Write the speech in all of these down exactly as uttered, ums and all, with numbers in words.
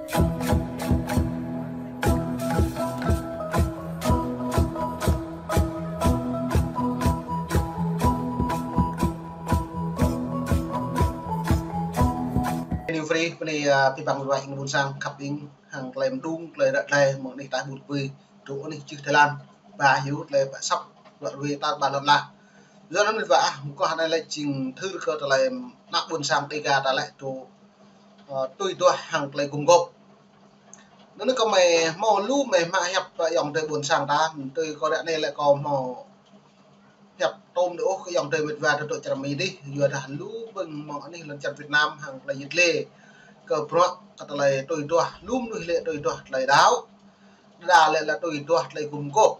New Free, bơni, ah, pơpă mơwah ing ƀôn sang khăp ing, hăng tơlơi mơdung, tơlơi ră tơlơi mơ̆ng anih ta ƀut bui, truh anih čư̆ Thái Lan, ba hyu tơlơi pơsăp, ră ruai ta ba lŏn la. Yua anŭn mĭt wa ah, mơguah anai lĕ jing thâo kơ tơlơi ană ƀôn sang Dega ta lĕ truh, ah, tui duah hăng tơlơi gum gôp. Anŭn kâo mơ̆ hmâo lu mơ̆ mă hiăp, ah, ayŏng adơi ƀôn sang ta, tui kâo ră anai lĕ kâo hmâo hiăp tôm đôč ôh kơ ayŏng adơi mĭt wa tơdŏ čar Mi dih, yua dah lu ƀing mơ̆ng anih lŏn čar Việt Nam hăng tơlơi yit lĕ. Kơ bruă kơ tơlơi tui duah, lu mơnuih lĕ tui duah tơlơi đaŏ. Đa lĕ lĕ tui duah tơlơi gum gôp.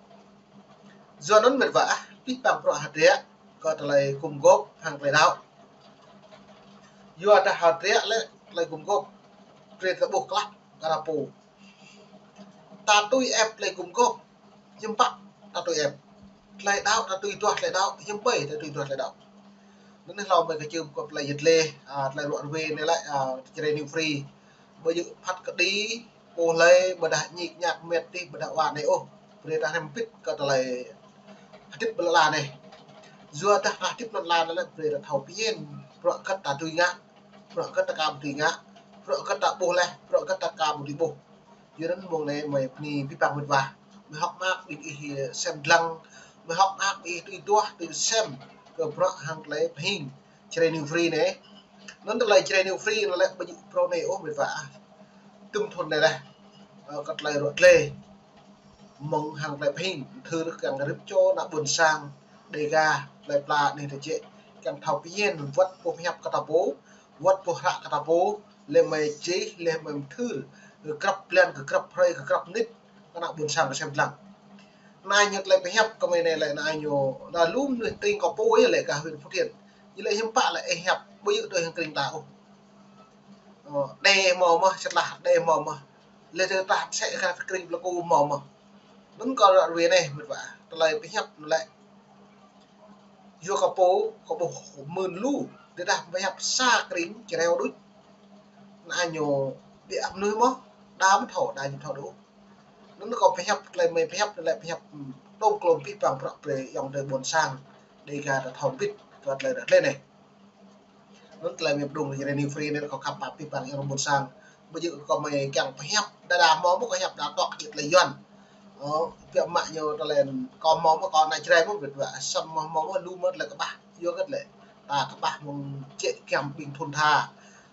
Yua anŭn mĭt wa ah, pih pang bruă hơdră kơ tơlơi gum gôp hăng tơlơi đaŏ. Yua dah hơdră lĕ tơlơi gum gôp, brơi ta ƀuh klă kơ ta pô. Ta tui ĕp tơlơi gum gôp, hiư̆m pă ta tui ĕp. Tơlơi đaŏ, ta tui duah tơlơi đaŏ, hiư̆m ƀai ta tui duah tơlơi đaŏ. Anŭn hlâo mơ̆ kơ čư̆ kơ tơlơi yit lĕ, ah, tơlơi ră ruai anai lĕ, ah, čơrê New Free. Ƀu djơ̆ phat kơđi, pô hlơi, ƀôdah ñik ñak met tih, ƀôdah wa anai ôh. Brơi ta hrăm bit kơ tơlơi hơdip ƀơi lŏn la anai. Yua dah ta hơdip lŏn la anai lĕ brơi ta thâo pơyên, bruă hơget ta dưi ngă, bruă hơget ta ka dưi ngă, bruă hơget ta ƀuh laih, bruă hơget ta ka dưi ƀuh. Yua anŭn mơ̆ng anai mơ̆ bơni pih pang mĭt wa. Mơ̆ hơ̆k mơak ƀing ih sem dlăng, mơ̆ hơ̆k mơak ƀing ih tui duah, tui sem kơ bruă hăng tơlơi pơhing čơrê New Free anai. Anŭn tơlơi čơrê New Free anŭn lĕ ƀu djơ̆ phrâo anai ôh mĭt wa ah. Tŭm thun anai laih, ah, kơ tơlơi ră tơlơi mơ̆ng hăng tơlơi pơhing, thâo kiăng rĭm čô ană ƀôn sang Dega, tơlơi pla anih tơjĕ, kiăng thâo pơyên, wơ̆t pô pơhiăp kơ ta pô, wơ̆t pô hră kơ ta pô, lĕ mơ̆ čih, lĕ mơ̆ thâo, kơ grăp blan, kơ grăp hrơi, kơ grăp mơnit, kơ ană ƀôn sang kơ sem dlăng. Anai ñu tơlơi pơhiăp kơ mơ̆ anai lĕ anai ñu, anai lu mơnuih tring kơ pô yơh lĕ gah huyện Phú Thiện. Ñu lĕ hiư̆m pă lĕ ih hiăp, ƀu djơ̆ tui hăng tring ta ôh. Ơ, đe hmâo mơ̆, sĭt lah đe hmâo mơ̆. Lĕ tơ tah sĕ kơ tring plơi ku hmâo mơ̆. Anŭn kâo ră ruai anai mĭt wa. Tơlơi pơhiăp anŭn lĕ. Yua kơ pô, kơ ƀuh mơ̆n lu. Tơdah pơhiăp sa kring čơreo đôč. Anai ñu ƀiă mơnuih mơ̆. Đa mơ̆ thâo, đa ñu thâo đôč. Anŭn kâo pơhiăp tơlơi mơ̆ pơhiăp anŭn lĕ pơhiăp tôm klôm pih pang bruă brơi ayŏng adơi ƀôn sang Dega ta thâo bit kơ tơlơi ră tơlơi anai. Anŭn tơlơi mơ̆ pơdŏng čơrê New Free anai kâo khăp pap pih pang ayŏng ƀôn sang. Ƀu djơ̆ kơ mơ̆ kiăng pơhiăp, đa đa hmâo mơ̆ kơ hiăp đa tŏk jĕ tơlơi Yuan. Ơ, biă mă ñu tơlơi kâo hmâo mơ̆ kâo anai čơrê mơ̆ mĭt wa, samơ̆ hmâo mơ̆ lu mơ̆ tơlơi kơƀah. Yua kơ tơlơi ta kơƀah mơ̆ng jĕ kiăng ƀing thun tha.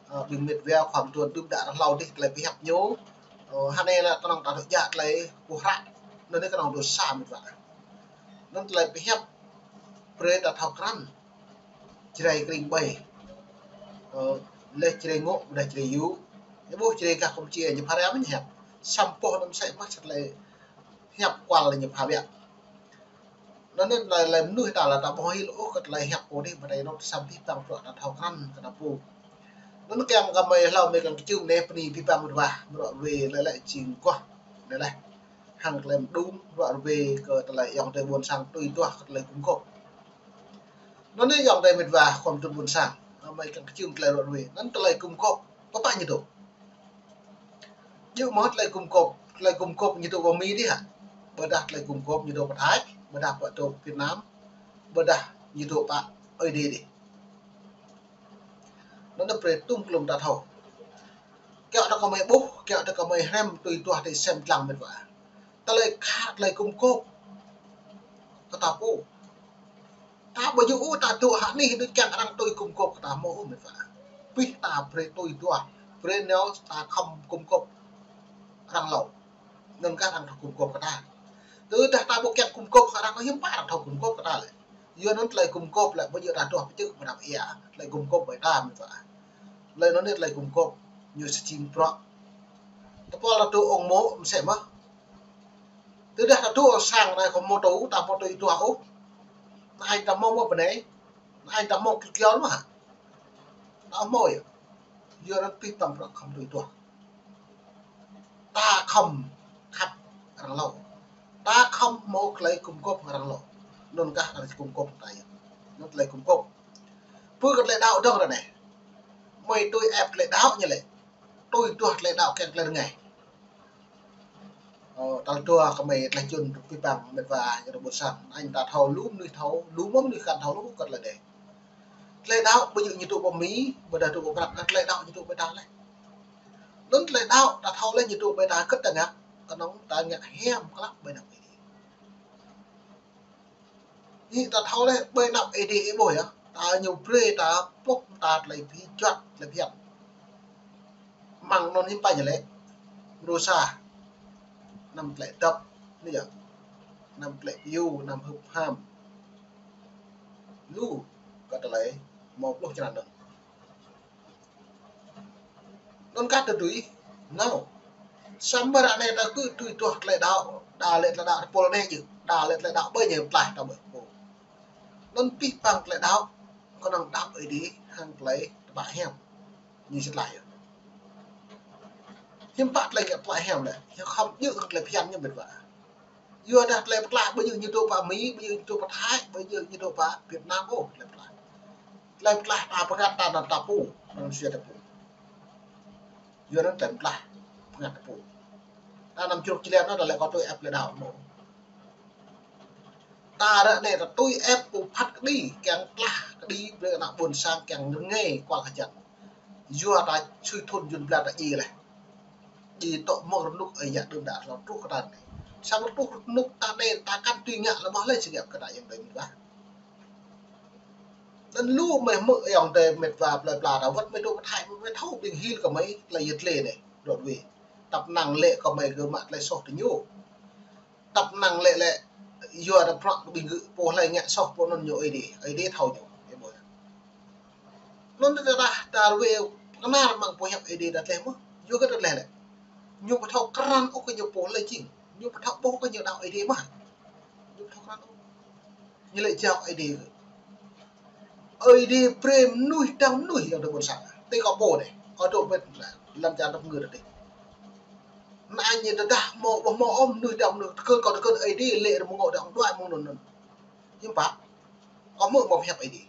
Ơ, ƀing mĭt wa khua mơtuan đưm đă ră hlâo dih tơlơi pơhiăp ñu. Ơ, hơnai lĕ kơnơ̆ng ta tơjă tơlơi pơhră. Anŭn anai kơnơ̆ng dŏ sa mĭt wa. Anŭn tơlơi pơhiăp brơi ta thâo krăn. Čơrê kring ƀai. Ơ, lĕ čơrê ngŏ, ƀôdah čơrê yŭ. Ñu ƀuh čơrê gah Kampuchia, ñu pha răm ñu hiăp. Samơ̆ pô anŭn sĕ mă sĕt lĕ hiăp kual ñu pha biă. Anŭn anai lĕ, lĕ mơnuih ta lĕ ta ƀu hil ôh kơ tơlơi hiăp pô dih, ƀu djơ̆ anŭn samơ̆ pih pang bruă ta thâo krăn kơ ta pô. Anŭn kiăng kơ mơ̆ hlâo mơ̆ kiăng kơ čư̆ anai bơni pih pang mĭt wa, ră ruai lĕ lĕ jing guah. Anai lĕ. Hăng tơlơi mơdung, ră ruai kơ tơlơi ayŏng adơi ƀôn sang tui duah kơ tơlơi gum gôp. Anŭn anai ayŏng adơi mĭt wa khua mơtuan ƀôn sang. Mơ̆ kiăng kơ čư̆ tơlơi ră ruai. Anŭn tơlơi gum gôp. Pơpă ñu dŏ. Djơ̆ mơ̆ tơlơi gum gôp, tơlơi gum gôp ñu dŏ pơ Mi dih hă. Ƀôdah tơlơi gum gôp ñu dŏ pơ Thái, ƀôdah pơ dŏ Việt Nam, ƀôdah ñu dŏ pơ Ơi Adai dih. Anŭn anai brơi tŭm klôm ta thâo. Kiăo ta kơ mơ̆ ƀuh, kiăo ta kơ mơ̆ hrăm tui duah tơlơi sem dlăng mĭt wa. Tơlơi khă, tơlơi gum gôp. Kơ ta pô. Ta ƀu djơ̆ ôh ta dŏ hă anih đôč kiăng arăng tui gum gôp kơ ta hmâo ôh mĭt wa. Pih ta brơi tui duah, brơi nao ta khŏm gum gôp arăng hlâo. Anŭn kah arăng thâo gum gôp kơ ta. Tơdah ta ƀu kiăng gum gôp kơ arăng kơ hiư̆m pă arăng thâo gum gôp kơ ta lĕ. Yua anŭn tơlơi gum gôp lĕ ƀu djơ̆ ta dŏ pơčư̆ pơdăp ia, tơlơi gum gôp ƀơi ta mĭt wa. Tơlơi anŭn anai tơlơi gum gôp ñu sĭt jing bruă. Tơpul ta dŏ ong mô̆ mơsĕ mơ̆. Tơdah ta dŏ sang anai kơ hmâo tŭ, ta hmâo tui duah ôh. Anai ta hmâo mơ̆ bơnai. Anai ta hmâo kơ kiaŏ mơ̆ hă. Ta hmâo yơh. Yua anŭn pih pang bruă khŏm tui duah. Ta khŏm khăp arăng hlâo. Ta khŏm hmâo tơlơi gum gôp arăng hlâo. Anŭn kah arăng gum gôp ta yơh. Anŭn tơlơi gum gôp. Pơ kơ tơlơi đaŏ dơ̆ng ră anai. Mơ̆ tui ĕp tơlơi đaŏ ñu lĕ. Tui tuah tơlơi đaŏ kiăng tơlơi rơngai. Ơ, tal dua kơmơi tơlơi čun pơpă mĕt wa ñu rơbut sang. Anai ta thâo lu mơnuih thâo, lu mơnuih kăn thâo lu kơ tơlơi đe. Tơlơi đaŏ ƀu djơ̆ ñu tŭ pơ Mi, ƀôdah tŭ pơ Prăng, tơlơi đaŏ ñu tŭ pơ ta lĕ. Anŭn tơlơi đaŏ ta thâo lĕ ñu tŭ pơ ta kơ̆t ta ngă, kơnơ̆ng ta ngă hiam klă ƀơi anăp Ơi Adai. Anai ta thâo lĕ ƀơi anăp Ơi Adai ih ƀuh yơh. Ta ñu brơi ta pŏk ta tơlơi phi juăt, tơlơi phiăn. Mơ̆ng anŭn hiư̆m pă ñu lĕ. Rơsa. Anăm tơlơi dăp. Anai yơh. Anăm tơlơi piu, anăm hưp ham. Lu kơ tơlơi hmâo pluh črăn anŭn. Anŭn kah tơdui, nao. Samơ̆ ră anai ta kơ tui tuah tơlơi đaŏ, đa lĕ tơlơi đaŏ tơpul anai djơ̆, đa lĕ tơlơi đaŏ ƀơi ñu plah ta ƀơi pô. Anŭn pih pang tơlơi đaŏ, kơnơ̆ng đaŏ Ơi Adai, hăng tơlơi tơpă hiam. Ñu sĭt laih yơh. Hiư̆m pă tơlơi tơpă hiam lĕ, ñu khŏm djơ̆ hăng tơlơi phiăn ñu mĕt wa. Yua dah tơlơi pơklaih ƀu djơ̆ ñu tŭ pơ Mi, ƀu djơ̆ ñu tŭ pơ Thái, ƀu djơ̆ ñu tŭ pơ Việt Nam ôh, tơlơi pơklaih. Tơlơi pơklaih ta pơngăt ta anăn ta pô, anăn sui ta pô. Yua anŭn tơlơi pơklaih pơngăt ta pô. Ta anăm čruk člen anŭn tơlơi kơ tui ĕp tơlơi đaŏ mơ̆. Ta ră anai ta tui ĕp pơphat kơđi, kiăng tlah kơđi brơi ană ƀôn sang kiăng rơngai kual hơjăn. Yua ta sui thun jun blan ta djai laih. Djai tŏ mơ̆ng rơnŭk ơi yă đưm đă hlâo truh kơ ta anai. Samơ̆ truh rơnŭk ta anai ta kăn tui ngă lĕ mơ̆ lĕ sĭt ngă kơ ta ayŏng adơi mĕt wa. Anŭn lu mơi hmư̆ ayŏng adơi mĕt wa plơi pla ta wơ̆t mơi tŭ pơ Thái mơi thâo ƀing hil kơ mơi tơlơi yơh tơlơi anai. Rot wĭ. Tăp năng lĕ kơ mơi gơ̆ mă tơlơi soh tơ ñu. Tăp năng lĕ lĕ, yua ta prăk ƀing gơ̆ pô hlơi ngă soh pô anŭn ñu Ơi Adai, Ơi Adai thâo ñu, ih ƀuh. Anŭn tơdah ta rơwĕ kơnar mơ̆ng pô hiăp Ơi Adai ta tơlơi mơ̆, yua kơ tơlơi lĕ. Ñu ƀu thâo krăn ôh kơ ñu pô hlơi jing, ñu ƀu thâo ƀuh kơ ñu đaŏ Ơi Adai mơ̆. Ñu ƀu thâo krăn ôh. Ñu lĕ jao Ơi Adai kơ. Ơi Adai brơi mơnuih dang mơnuih ayŏng adơi ƀôn sang. Tui kâo pô anai, kâo dŏ mĕt lăm čar tơpơngư tơdih. Anai ñu tơdah hmâo, ƀu hmâo ôh mơnuih dang mơnuih, tơkơn kâo tơkơn Ơi Adai lĕ rơmơ̆ng dang đuaĭ mơ̆ng anŭn anŭn. Hiư̆m pă, kâo hmư̆ hmâo hiăp Ơi Adai.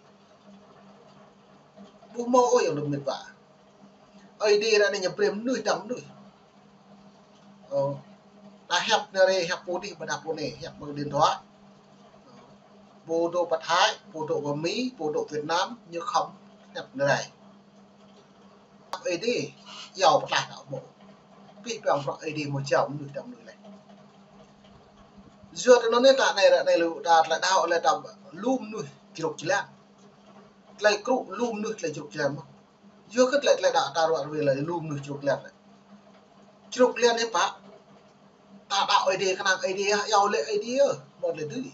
Ƀu hmâo ôh ayŏng adơi mĕt wa. Ơi Adai ră anai ñu brơi mơnuih dang mơnuih. Ơ, ta hiăp anai rai, hiăp pô dih, ƀôdah pô anai, hiăp mơ̆ng điện thoại. Pô dŏ pơ Thái, pô dŏ pơ Mi, pô dŏ Việt Nam, ñu khŏm hiăp anai rai. Ơi Adai, iâu pơtlaih ta ƀu. Pih pang prăk Ơi Adai hmâo jao mơnuih dang mơnuih lĕ. Yua tơ anŭn anai ta anai, anai lu ta tơlơi đaŏ lĕ ta lu mơnuih čruk člen. Tơlơi krŭ lu mơnuih tơlơi čruk člen mơ̆. Yua kơ tơlơi, tơlơi đaŏ ta ruă rơwĕ lĕ lu mơnuih čruk člen lĕ. Čruk člen hiư̆m pă. Ta đaŏ Ơi Adai kơnang Ơi Adai yơh, iâu lĕ Ơi Adai yơh, hmâo tơlơi dưi.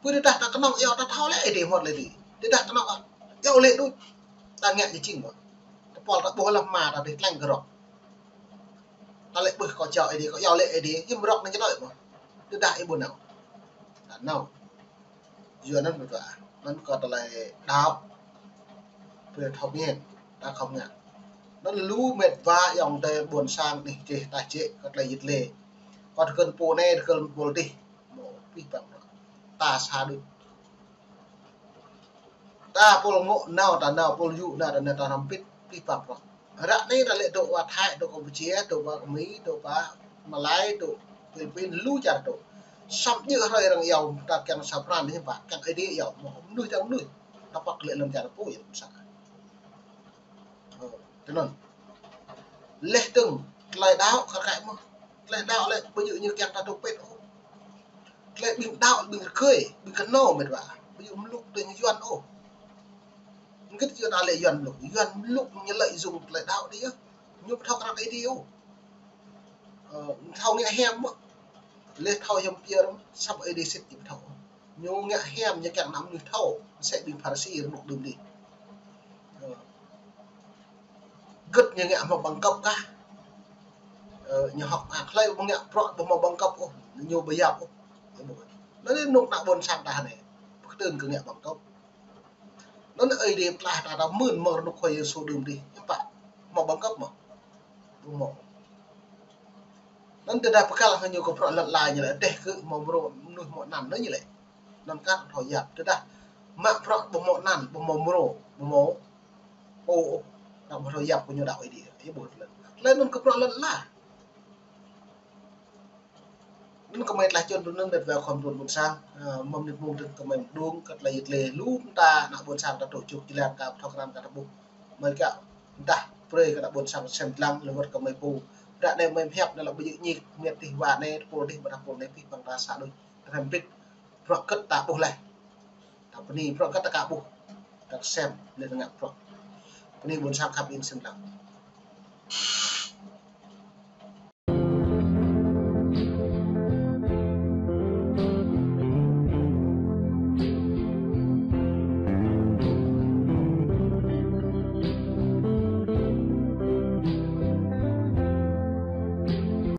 Pơ tơdah ta kơnơ̆ng iâu ta thâo lĕ Ơi Adai hmâo tơlơi dưi. Tơdah kơnơ̆ng iâu lĕ đôč. Ta ngă ñu jing mơ̆. Tơpul ta ƀuh lăm hma ta dih tlăng kơ rŏk. Ta lĕ ƀuh kâo jao Ơi Adai, kâo iâu lĕ Ơi Adai, hiư̆m rŏk anai čơđai mơ̆. Tơdah ih ƀu nao. Ta nao. Yua anŭn mĕt wa, anŭn kơ tơlơi đaŏ. Brơi thâo mơ̆n, ta khŏm ngă. Anŭn lu mĕt wa ayŏng adơi ƀôn sang anih čih ta čih kơ tơlơi yit lê. Kơ tơkơn pô anai, tơkơn pô dih. Hmâo pih pang. Ta sa đôč. Ta pôl ngŏ nao, ta nao pôl yŭ nao, ta nao ta hrŏm pĭt, pih pang prŏk. Ră anai ta lĕ dŏ pơ Thái, dŏ Campuchia, dŏ pơ Mi, dŏ pơ Malai, dŏ Philippin, lu čar dŏ. Samơ̆ djơ̆ hrơi arăng iâu, ta kiăng sa pran hiư̆m pă, kiăng Ơi Adai iâu, mơnuih dang mơnuih. Ta păk lĕ lăm čar pô yơh sa. Ơ, tui anŭn. Leh dơ̆ng, tơlơi đaŏ kar kaĭ mơ̆. Tơlơi đaŏ lĕ ƀu djơ̆ ñu kiăng ta dŏ pĭt ôh. Tơlơi ƀing đaŏ, ƀing rơgơi, ƀing kơnâo mĕt wa. Ƀu djơ̆ mlŭk tơlơi Yuan ôh. Hơget yua ta lĕ Yuan mlŭk. Yuan mlŭk ñu lợi dụng tơlơi đaŏ dih yơh. Ñu ƀu thâo krăn Ơi Adai ôh. Ơ, thâo ngă hiam mơ̆. Leh thâo hiam pia răm, săp Ơi Adai sĭt ñu ƀu thâo. Ñu ngă hiam ñu kiăng ană mơnuih thâo, mơsĕ ƀing Pharisi rơnŭk đưm dih. Ơ. Hơget ñu ngă hmâo bằng cấp kah. Ơ, ñu hŏk mơak hlơi ƀu ngă prŏk ƀu hmâo bằng cấp ôh, ñu ƀu yap ôh. Anŭn anai rơnŭk ană ƀôn sang ta anai. Pơkơtưn kơ ngă bằng cấp. Anŭn Ơi Adai pơtlaih ta, ta mưn mơ̆ng rơnŭk Khua Yêsu đưm dih. Hiư̆m pă, hmâo bằng cấp mơ̆. Ƀu hmâo. Anŭn tơdah pơkăl hăng ñu kơ prŏk lăt la ñu lĕ, dêh kơ hmâo mrô, mơnuih hmâo anăn anŭn ñu lĕ. Anŭn kah thâo yap, tơdah mă prŏk ƀu hmâo anăn, ƀu hmâo mrô, ƀu hmâo pô ôh. Arăng ƀu thâo yap kơ ñu đaŏ Ơi Adai. Ih ƀuh tơlơi. Tơlơi anŭn kơ bruă lŏn ala. Anŭn gơmơi tơlơi čun tui anŭn met wa khŏm tơlơi ƀôn sang. Ơ, mơ̆ng anai mơ̆ng tơlơi gơmơi mơdung, kơ tơlơi yit lĕ lu mơta ană ƀôn sang ta tŭ čuk jơlan ka pơthâo krăn ka ta ƀuh. Mơi kơ, dah, brơi kơ ană ƀôn sang sem lăng, lơwơ̆t gơmơi pô. Ră anai mơi mơhiăp anai lăp ƀu djơ̆ ñik, met tih wa anai, pô tih, ƀôdah pô anai, pih păng ta sa đôč. Răm pit, bruă kơ̆t ta ƀuh laih. Ta bơni bruă kơ̆t ta ka ƀuh. Ta sem, lĕ ngă bruă. Bơni ƀôn sang khăp in sem lăng.